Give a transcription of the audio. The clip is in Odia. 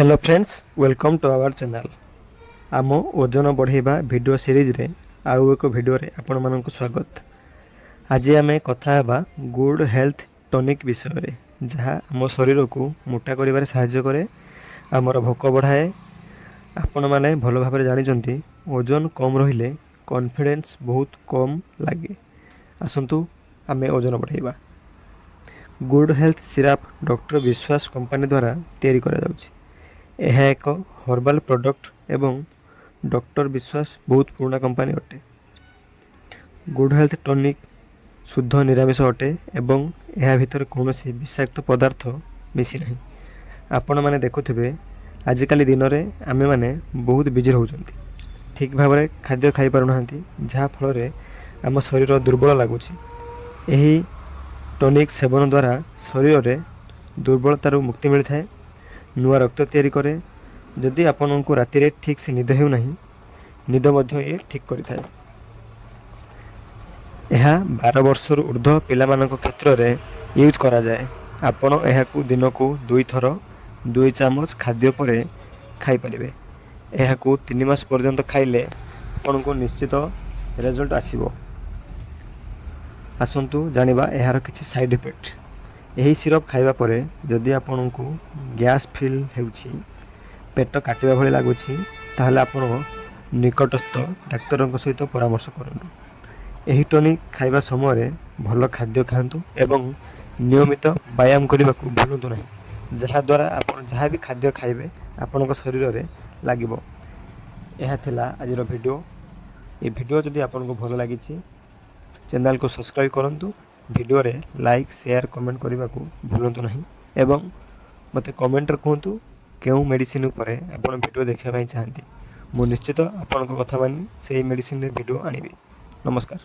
Hello friends, welcome to our channel. ଆମ ଓଜନ ବଢ଼ାଇବା ଭିଡ଼ିଓ ସିରିଜରେ ଆଉ ଏକ ଭିଡ଼ିଓରେ ଆପଣମାନଙ୍କୁ ସ୍ୱାଗତ। ଆଜି ଆମେ କଥା ହେବା ଗୁଡ଼୍ ହେଲ୍ଥ ଟନିକ୍ ବିଷୟରେ, ଯାହା ଆମ ଶରୀରକୁ ମୋଟା କରିବାରେ ସାହାଯ୍ୟ କରେ, ଆମର ଭୋକ ବଢ଼ାଏ। ଆପଣମାନେ ଭଲ ଭାବରେ ଜାଣିଛନ୍ତି, ଓଜନ କମ୍ ରହିଲେ କନଫିଡେନ୍ସ ବହୁତ କମ୍ ଲାଗେ। ଆସନ୍ତୁ ଆମେ ଓଜନ ବଢ଼ାଇବା। ଗୁଡ଼୍ ହେଲ୍ଥ ସିରପ୍ ଡକ୍ଟର ବିଶ୍ୱାସ କମ୍ପାନୀ ଦ୍ୱାରା ତିଆରି କରାଯାଉଛି। ଏହା ଏକ ହର୍ବାଲ୍ ପ୍ରଡ଼କ୍ଟ ଏବଂ ଡକ୍ଟର ବିଶ୍ୱାସ ବହୁତ ପୁରୁଣା କମ୍ପାନୀ ଅଟେ। ଗୁଡ଼୍ ହେଲ୍ଥ ଟନିକ୍ ଶୁଦ୍ଧ ନିରାମିଷ ଅଟେ ଏବଂ ଏହା ଭିତରେ କୌଣସି ବିଷାକ୍ତ ପଦାର୍ଥ ମିଶିନାହିଁ। ଆପଣମାନେ ଦେଖୁଥିବେ, ଆଜିକାଲି ଦିନରେ ଆମେମାନେ ବହୁତ ବିଜି ରହୁଛନ୍ତି, ଠିକ୍ ଭାବରେ ଖାଦ୍ୟ ଖାଇପାରୁନାହାନ୍ତି, ଯାହାଫଳରେ ଆମ ଶରୀର ଦୁର୍ବଳ ଲାଗୁଛି। ଏହି ଟନିକ୍ ସେବନ ଦ୍ୱାରା ଶରୀରରେ ଦୁର୍ବଳତାରୁ ମୁକ୍ତି ମିଳିଥାଏ, ନୂଆ ରକ୍ତ ତିଆରି କରେ। ଯଦି ଆପଣଙ୍କୁ ରାତିରେ ଠିକ୍ ସେ ନିଦ ହେଉନାହିଁ, ନିଦ ମଧ୍ୟ ଇଏ ଠିକ୍ କରିଥାଏ। ଏହା 12 ବର୍ଷରୁ ଉର୍ଦ୍ଧ୍ୱ ପିଲାମାନଙ୍କ କ୍ଷେତ୍ରରେ ୟୁଜ୍ କରାଯାଏ। ଆପଣ ଏହାକୁ ଦିନକୁ ଦୁଇଥର 2 ଚାମଚ ଖାଦ୍ୟ ପରେ ଖାଇପାରିବେ। ଏହାକୁ 3 ମାସ ପର୍ଯ୍ୟନ୍ତ ଖାଇଲେ ଆପଣଙ୍କୁ ନିଶ୍ଚିତ ରେଜଲ୍ଟ ଆସିବ। ଆସନ୍ତୁ ଜାଣିବା ଏହାର କିଛି ସାଇଡ଼୍ ଇଫେକ୍ଟ। ଏହି ସିରପ୍ ଖାଇବା ପରେ ଯଦି ଆପଣଙ୍କୁ ଗ୍ୟାସ୍ ଫିଲ୍ ହେଉଛି, ପେଟ କାଟିବା ଭଳି ଲାଗୁଛି, ତାହେଲେ ଆପଣ ନିକଟସ୍ଥ ଡାକ୍ତରଙ୍କ ସହିତ ପରାମର୍ଶ କରନ୍ତୁ। ଏହି ଟନିକ୍ ଖାଇବା ସମୟରେ ଭଲ ଖାଦ୍ୟ ଖାଆନ୍ତୁ ଏବଂ ନିୟମିତ ବ୍ୟାୟାମ କରିବାକୁ ଭୁଲନ୍ତୁ ନାହିଁ, ଯାହାଦ୍ୱାରା ଆପଣ ଯାହା ବି ଖାଦ୍ୟ ଖାଇବେ, ଆପଣଙ୍କ ଶରୀରରେ ଲାଗିବ। ଏହା ଥିଲା ଆଜିର ଭିଡ଼ିଓ। ଏ ଭିଡ଼ିଓ ଯଦି ଆପଣଙ୍କୁ ଭଲ ଲାଗିଛି, ଚ୍ୟାନେଲକୁ ସବସ୍କ୍ରାଇବ୍ କରନ୍ତୁ। ଭିଡ଼ିଓରେ ଲାଇକ୍, ସେୟାର, କମେଣ୍ଟ କରିବାକୁ ଭୁଲନ୍ତୁ ନାହିଁ ଏବଂ ମୋତେ କମେଣ୍ଟରେ କୁହନ୍ତୁ, କେଉଁ ମେଡ଼ିସିନ ଉପରେ ଆପଣ ଭିଡ଼ିଓ ଦେଖିବା ପାଇଁ ଚାହାନ୍ତି। ମୁଁ ନିଶ୍ଚିତ ଆପଣଙ୍କ କଥା ମାନି ସେଇ ମେଡ଼ିସିନରେ ଭିଡ଼ିଓ ଆଣିବି। ନମସ୍କାର।